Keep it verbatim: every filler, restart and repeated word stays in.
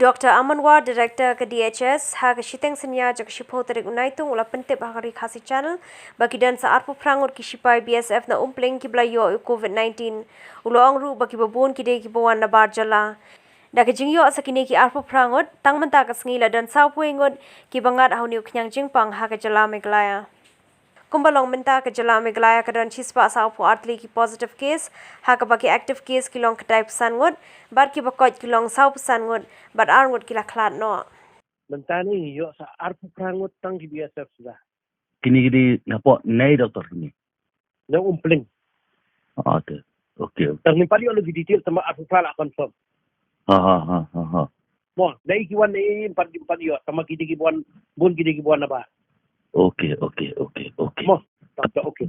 Dr Aman War, Director ka D H S, ha ka shiteng synñia jong ka shiphew tarik u Naitung u la pyntip ha ka Ri Khasi Channel ba ki don sa arphew phra ngut ki shipai B S F na Umpling kiba la ïoh ïa u Covid nineteen. U la ong ruh ba kiba bun ki dei kiba wan na bar jylla. Da ka jingïoh sa kine ki arphew phra ngut, tang mynta ka sngi la don sawphew wei ngut kiba ngat ha une u khñiang jingpang ha ka jylla Meghalaya. Kumba long mynta, ka jylla Meghalaya ka don shispah sawphew artylli ki positive case, ha kaba ki active case ki long khyndai phew san ngut, bad kiba koit ki long sawphew san ngut, bad ar ngut ki la khlad noh. Mynta ne ngi ïoh sa arphew phra ngut tang ki B S F suda. Kine ki dei napoh ne, Doctor, kine? Na Umpling. Ah, okay. Okay, okay. Tang ngim pat ïoh la ki detail, tangba arphew phra la confirm. Ha, ha, ha, ha, ha. Mo, dei ki wan ne, ngim pat, ngim pat ïoh, tangba ki dei kiba wan, bun ki dei kiba wan nabar. Okay, okay, okay, okay. Mo, tang, tang, okay.